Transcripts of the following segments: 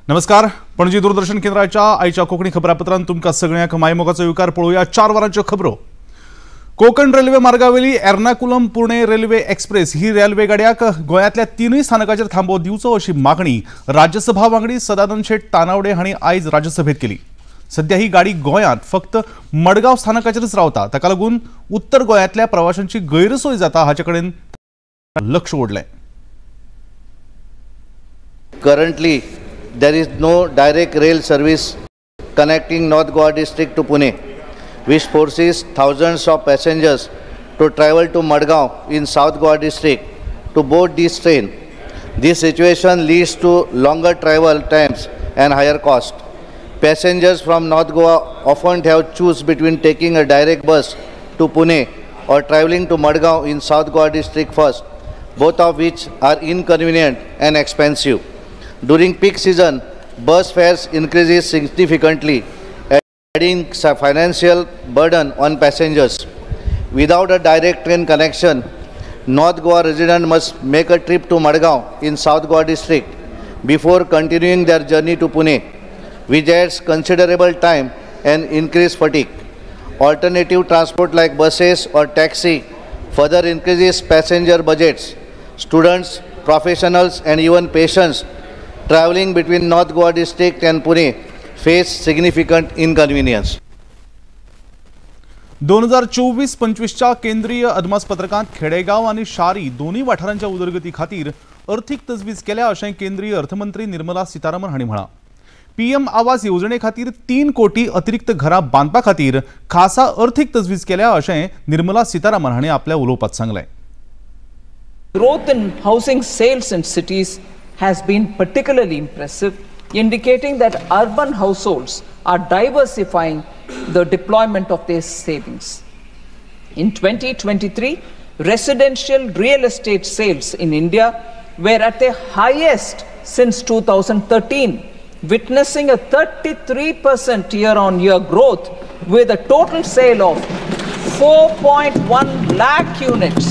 नमस्कार, पणजी दूरदर्शन केंद्राच्या आयच्या कोंकणी खबरापत्रांत तुमकां सगळ्यांक मायमोगाचो येवकार. पळोवया 4 वरांच्यो खबरो. कोकण रेल्वे मार्गावेली एर्नाकुलम पुणे रेल्वे एक्सप्रेस ही रेल्वे गाडयाक गोंयांतल्या 3 स्थानकाचेर थांबो दिवचो अशी मागणी राज्यसभा वांगडी सदानंद शेट तानावडे हांणी आयज राज्यसभेत केली. सध्या ही गाडी गोंयांत फक्त मडगांव स्थानकाचेरच रावता, ताका लागून उत्तर गोंयांतल्या प्रवाशांची गैरसोय जाता हाचे कडेन लक्ष ओडलें. Currently, there is no direct rail service connecting North Goa district to Pune, which forces thousands of passengers to travel to Madgaon in South Goa district to board this train. This situation leads to longer travel times and higher cost. Passengers from North Goa often have to choose between taking a direct bus to Pune or traveling to Madgaon in South Goa district first, both of which are inconvenient and expensive. During peak season, bus fares increases significantly, adding financial burden on passengers. Without a direct train connection, North Goa residents must make a trip to Madgaon in South Goa district before continuing their journey to Pune, which adds considerable time and increased fatigue. Alternative transport like buses or taxi further increases passenger budgets. Students, professionals and even patients traveling between North Goa district and Pune face significant inconvenience. 2024-25च्या केंद्रीय अदमासपत्रकांत खेडेगाव आनी शारी दोनूय वाठारांच्या उदरगती खातीर अर्थीक तजवीज केल्या अशें केंद्रीय अर्थमंत्री निर्मला सीतारामन हांणी म्हळां. पीएम आवास येवजणे खातीर 3 कोटी अतिरिक्त घरां बांदपा खातीर खासा अर्थीक तजवीज केल्या अशें निर्मला सीतारामन हांणी आपल्या उलोवपांत सांगलें. Growth in housing sales in cities has been particularly impressive, indicating that urban households are diversifying the deployment of their savings. In 2023, residential real estate sales in India were at their highest since 2013, witnessing a 33% year-on-year growth with a total sale of 4.1 lakh units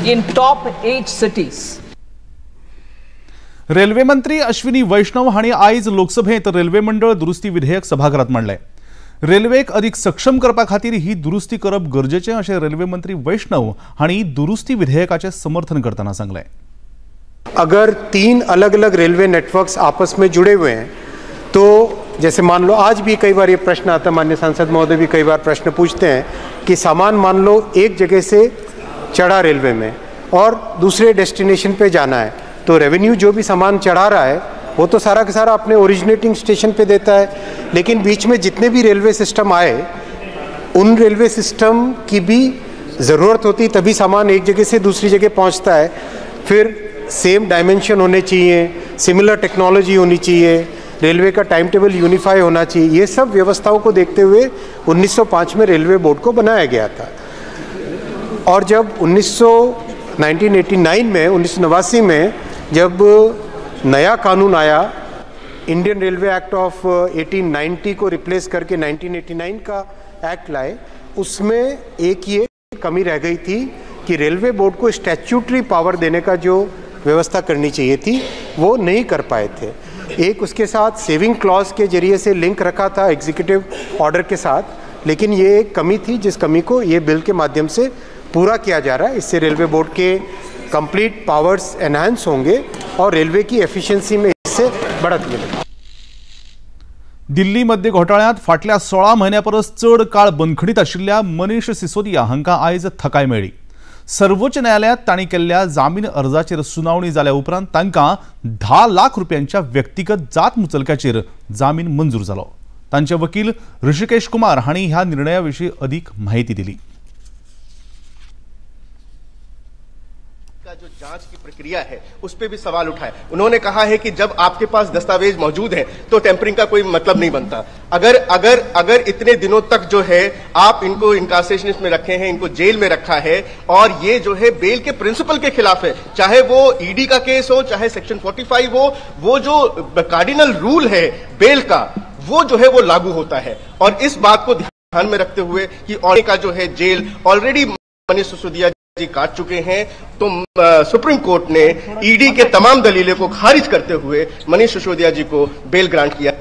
in top 8 cities. Railway मंत्री अश्विनी वैष्णव हांणी आयज लोकसभेत railway मंडळ दुरुस्ती विधेयक सभाघरात मांडलें. रेल्वेक अधिक सक्षम करपा खातीर ही दुरुस्ती करप गरजेचें अशें रेल्वे मंत्री वैष्णव हांणी दुरुस्ती विधेयकाचें समर्थन करतना सांगलें. अगर 3 अलग अलग रेलवे नेटवर्क्स आपस में जुड़े हुए हैं तो जैसे मान लो आज भी कई बार ये प्रश्न आता है, माननीय सांसद महोदय भी कई बार प्रश्न पूछते हैं कि सामान मान लो एक जगह से चढ़ा रेलवे में और दूसरे डेस्टिनेशन पे जाना है तो रेवेन्यू जो भी सामान चढ़ा रहा है वो तो सारा का सारा अपने ओरिजिनेटिंग स्टेशन पे देता है, लेकिन बीच में जितने भी रेलवे सिस्टम आए उन रेलवे सिस्टम की भी ज़रूरत होती तभी सामान एक जगह से दूसरी जगह पहुंचता है. फिर सेम डायमेंशन होने चाहिए, सिमिलर टेक्नोलॉजी होनी चाहिए, रेलवे का टाइम टेबल यूनिफाई होना चाहिए. ये सब व्यवस्थाओं को देखते हुए 1905 में रेलवे बोर्ड को बनाया गया था और जब 1989 में 1989 में जब नया कानून आया, इंडियन रेलवे एक्ट ऑफ 1890 को रिप्लेस करके 1989 का एक्ट लाए, उसमें एक ये कमी रह गई थी कि रेलवे बोर्ड को स्टैट्यूटरी पावर देने का जो व्यवस्था करनी चाहिए थी वो नहीं कर पाए थे. एक उसके साथ सेविंग क्लॉज के जरिए से लिंक रखा था एग्जीक्यूटिव ऑर्डर के साथ, लेकिन ये एक कमी थी जिस कमी को ये बिल के माध्यम से पूरा किया जा रहा है. इससे railway board K complete powers enhance होंगे और रेलवे की एफिशिएंसी में इससे बढ़त मिलेगी. दिल्ली मध्य घोटाळ्यांत फाटल्या 16 म्हयन्या परस चड काळ बंदखणीत आशिल्ल्या मनीष सिसोदिया हांकां आयज थकाय मेळ्ळी. सर्वोच्च न्यायालयांत तांणी केल्ल्या जामीन अर्जाचेर सुनावणी जाल्या उपरांत तांकां 10 लाख रुपयांच्या व्यक्तिगत जात मुचलक्याचेर जामीन मंजूर जालो. तांचे वकील ऋषिकेश कुमार हांणी ह्या निर्णया विशीं अदीक म्हायती दिली. का जो जांच की प्रक्रिया है उस पर भी सवाल उठाए. उन्होंने कहा है कि जब आपके पास दस्तावेज मौजूद हैं तो टेम्परिंग का कोई मतलब नहीं बनता. अगर अगर अगर इतने दिनों तक जो है आप इनको इनकार्सरेशन में रखे हैं, इनको जेल में रखा है और ये जो है बेल के प्रिंसिपल के खिलाफ है, चाहे वो ईडी का केस हो चाहे सेक्शन 45 हो, वो जो कार्डिनल रूल है बेल का वो जो है वो लागू होता है. और इस बात को ध्यान में रखते हुए कि और का जो है जेल ऑलरेडी मनीष सिसोदिया जी काट चुके हैं। तो सुप्रीम कोर्ट ने ईडी के तमाम दलीलों को खारिज करते हुए मनीष सिसोदिया जी को बेल ग्रांट किया।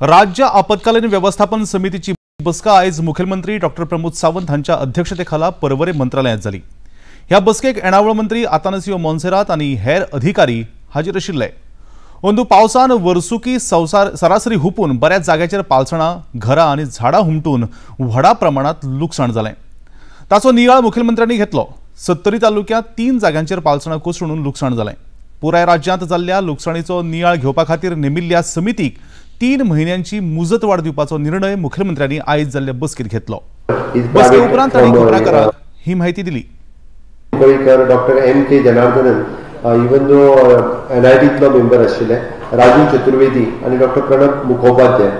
राज्य आपत्कालीन व्यवस्थापन समितीची बसका आयज मुखेलमंत्री डॉक्टर प्रमोद सावंत हांच्या अध्यक्षतेखाला परवरे मंत्रालयात जाली। ह्या बसकेक येणावळ मंत्री आतानासियो मोन्सेरात आनी हेर अधिकारी हाजीर आशिल्ले। अंदू पावसान वर्सुकी सरासरी हुपून बऱ्याच जाग्याचेर पालसणां, घरां आनी झाडां हुमटून व्हडा प्रमाणात लुकसाण जालें। ताचो नियाळ मुखेलमंत्र्यांनी घेतलो। सत्तरी तालुक्यांत 3 जाग्यांचेर पालसणां कोसळून लुकसाण जालें। पुराय राज्यांत जाल्ल्या लुकसाणीचो नियाळ घेवपा खातीर नेमिल्ल्या समितीक 3 म्हयन्यांची मुजतवाड दिवपाचो निर्णय मुखेलमंत्र्यांनी आयज जाल्ले बसकेत घेतलो। बसके उपरांत तांणी खबराकारांक ही म्हायती दिली। Doctor M K Janardhanan even though एनआयटींतलो member आशिल्ले, राजू चतुर्वेदी आनी डॉक्टर प्रणब मुखोपाध्याय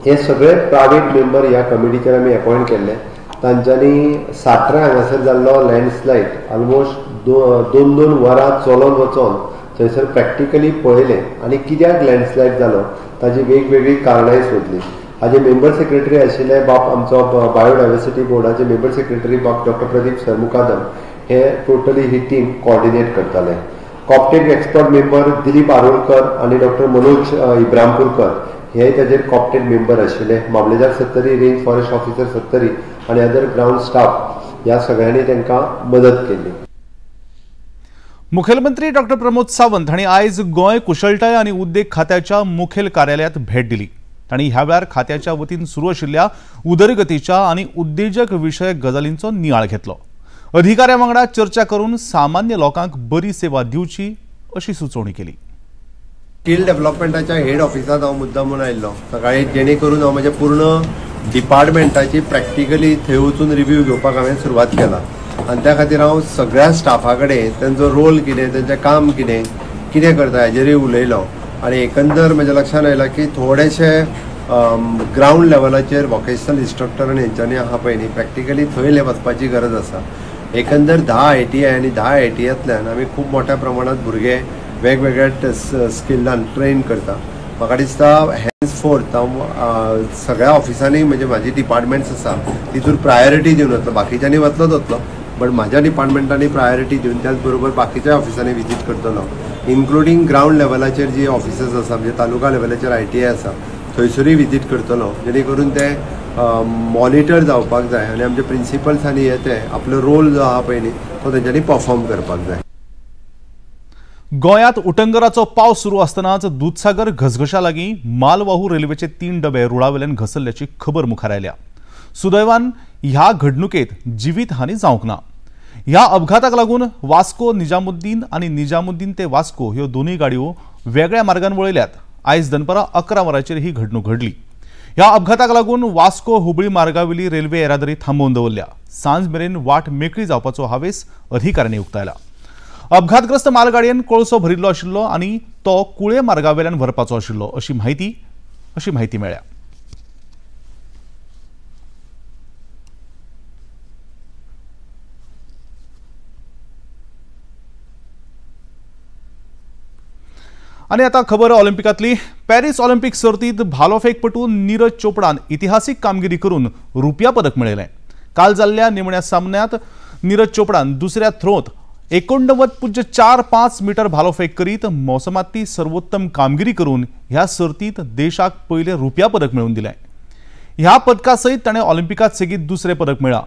हे सगळे प्रायवेट मेंबर ह्या कमिटीचेर आमी अपॉयंट केल्ले। तांच्यांनी सात्रा हांगासर जाल्लो लँडस्लायड ऑलमोस्ट 2-2 वरां चलोन वचोन थंयसर प्रॅक्टिकली पळयलें आनी कित्याक लँडस्लायड जालो ताजी वेगवेगळीं कारणांय सोदलीं। हाजे मेंबर सेक्रेटरी आशिल्ले बाब आमचो बायोडायवर्सिटी बोर्डाचे मेंबर सेक्रेटरी बाब डॉक्टर प्रदीप सरमुखादम हे टोटली ही टीम कॉर्डिनेट करताले। कॉप्टेड एक्सपर्ट मेंबर दिलीप आरोलकर आनी डॉक्टर मनोज इब्रामपूरकर हे ताजेर कॉप्टेड मेंबर आशिल्ले। मामलेदार Sattari, range forest officer Sattari आनी अदर ग्रावंड स्टाफ ह्या सगळ्यांनी तांकां मदत केल्ली। मुखेलमंत्री डॉक्टर प्रमोद सावंत हांणी आयज गोंय कुशळटाय आनी उद्देग खात्याच्या मुखेल कार्यालयांत भेट दिली। तांणी ह्या वेळार खात्याच्या वतीन सुरू आशिल्ल्या उदरगतीच्या आनी उद्देजक विशयक गजालींचो नियाळ घेतलो। अधिकाऱ्यां वांगडा चर्चा करून सामान्य लोकांक बरी सेवा दिवची अशी सुचोवणी केली। स्किल डेव्हलपमेंटाच्या हेड ऑफिसांत हांव मुद्दाम म्हूण आयिल्लो सकाळी, जेणे करून हांव म्हज्या पूर्ण डिपार्टमेंटाची प्रॅक्टिकली थंय वचून रिव्यू घेवपाक हांवें सुरवात केला आनी त्या खातीर हांव सगळ्या स्टाफा कडेन तेंचो रोल कितें, तेंचें काम कितें, कितें करता हेजेरूय उलयलो आनी एकंदर म्हज्या लक्षांत आयलां की थोडेशे ग्रावंड लेवलाचेर वोकेशनल इन्स्ट्रक्टर आनी हेंच्यांनी आहा पळय न्ही, प्रॅक्टिकली थंय वचपाची गरज आसा। एकंदर 10 ITI आनी 10 ITIतल्यान आमी खूब मोठ्या प्रमाणात भुरगे वेगवेगळ्या स्किलान ट्रेन करता। म्हाका दिसता हेन्स फोर्थ हांव सगळ्या ऑफिसांनी म्हणजे म्हाजी डिपार्टमेंट्स आसा तितून प्रायोरिटी दिवन वतलो, बाकीच्यांनी वतलोच वतलो बट म्हाज्या डिपार्टमेंटांनी प्रायोरिटी दिवन त्याच बरोबर बाकीच्या ऑफिसांनी विजीट करतलो, इन्क्लुडींग ग्रावंड लेवलाचेर जी ऑफिसर्स आसा म्हणजे तालुका लेवलाचेर ITI आसा थंयसरूय विजीट करतलो, जेणे करून ते मॉनिटर जावपाक जाय आनी आमचे प्रिंसिपल्स आनी हे ते आपलो रोल जो आहा पळय न्ही तो तेंच्यांनी परफॉर्म करपाक जाय। गोंयांत उटंगराचो पावस सुरू आसतनाच दुदसागर घसघशा लागीं मालवाहू रेल्वेचे 3 डबे रुळावेल्यान घसरल्याची खबर मुखार आयल्या। सुदैवान ह्या घडणुकेत जिवीत हानी जावंक ना। ह्या अपघाताक लागून वास्को निजामुद्दीन आनी निजामुद्दीन ते वास्को ह्यो दोनूय गाडयो वेगळ्या मार्गान वळयल्यात। आयज दनपारां 11 वरांचेर ही घडणूक घडली। ह्या अपघाताक लागून वास्को हुबळी मार्गावेली रेल्वे येरादारी थांबोवन दवरल्या। सांज मेरेन वाट मेकळी जावपाचो हावेस अधिकाऱ्यांनी उक्तायला। अपघातग्रस्त मालगाडयेन कोळसो भरिल्लो आशिल्लो आनी तो कुळे मार्गावेल्यान व्हरपाचो आशिल्लो अशी म्हायती मेळ्ळ्या। आनी आतां खबर ऑलिम्पिकांतली। पॅरीस ऑलिम्पिक सर्तींत भालोफेकपटू नीरज चोपडान इतिहासीक कामगिरी करून रुपया पदक मेळयलें। काल जाल्ल्या निमण्या सामन्यांत नीरज चोपडान दुसऱ्या थ्रोंत 89.45 मीटर भालोफेक करीत मोसमांतली सर्वोत्तम कामगिरी करून ह्या सर्तींत देशाक पयलें रुपया पदक मेळोवन दिलें। ह्या पदका सयत ताणें ऑलिम्पिकांत सेगीत दुसरें पदक मेळ्ळां।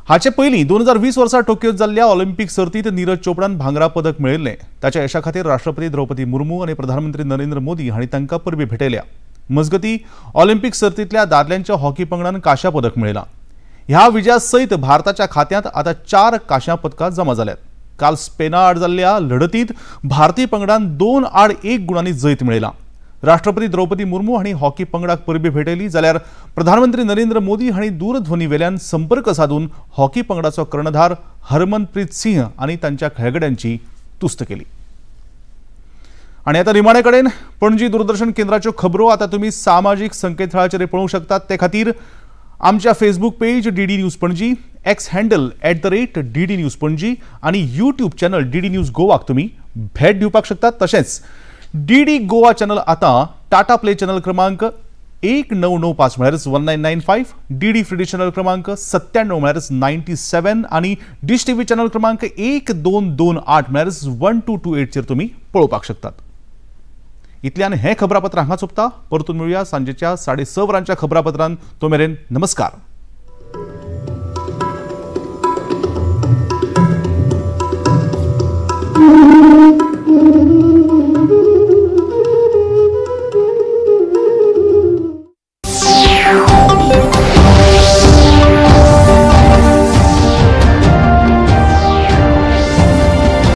हाचे पयलीं 2020 वर्सा टोकियोत जाल्ल्या ऑलिम्पिक सर्तींत नीरज चोपडान भांगरा पदक मेळयल्लें। ताच्या यशा खातीर राष्ट्रपती द्रौपदी मुर्मू आनी प्रधानमंत्री नरेंद्र मोदी हांणी तांकां परबीं भेटयल्या। मजगतीं ऑलिम्पिक सर्तींतल्या दादल्यांच्या हॉकी पंगडान कांश्या पदक मेळयलां। ह्या विजया सयत भारताच्या खात्यांत आतां 4 कांश्या पदकां जमा जाल्यात। काल स्पेना आड जाल्ल्या लढतींत भारतीय पंगडान 2-1 गुणांनी जैत मेळयलां। राष्ट्रपती द्रौपदी मुर्मू हांणी हॉकी पंगडाक परबीं भेटयली, जाल्यार प्रधानमंत्री नरेंद्र मोदी हांणी दूरध्वनी वेल्यान संपर्क साधून हॉकी पंगडाचो कर्णधार हरमनप्रीत सिंह आनी तांच्या खेळगड्यांची तुस्त केली। आनी आतां निमाणे कडेन पणजी दूरदर्शन केंद्राच्यो खबरो आतां तुमी सामाजीक संकेतथळाचेर पळोवंक शकतात। ते खातीर आमच्या Facebook page DD news Panaji, X handle @DD News Panaji आनी यूट्यूब चॅनल DD news गोवाक तुमी भेट दिवपाक शकतात। तशेंच DD Goa channel आतां टाटा प्ले चॅनल क्रमांक 1995 म्हळ्यारच 1995, डीडी फ्री चॅनल क्रमांक 97 म्हळ्यारच 97 आनी डिश टीव्ही चॅनल क्रमांक 1228 म्हळ्यारच 1228चेर तुमी पळोवपाक शकतात. इतल्यान हें खबरापत्र हांगा सोंपता. परतून मेळुया सांजेच्या 6:30 वरांच्या खबरापत्रान. तो मेरेन नमस्कार.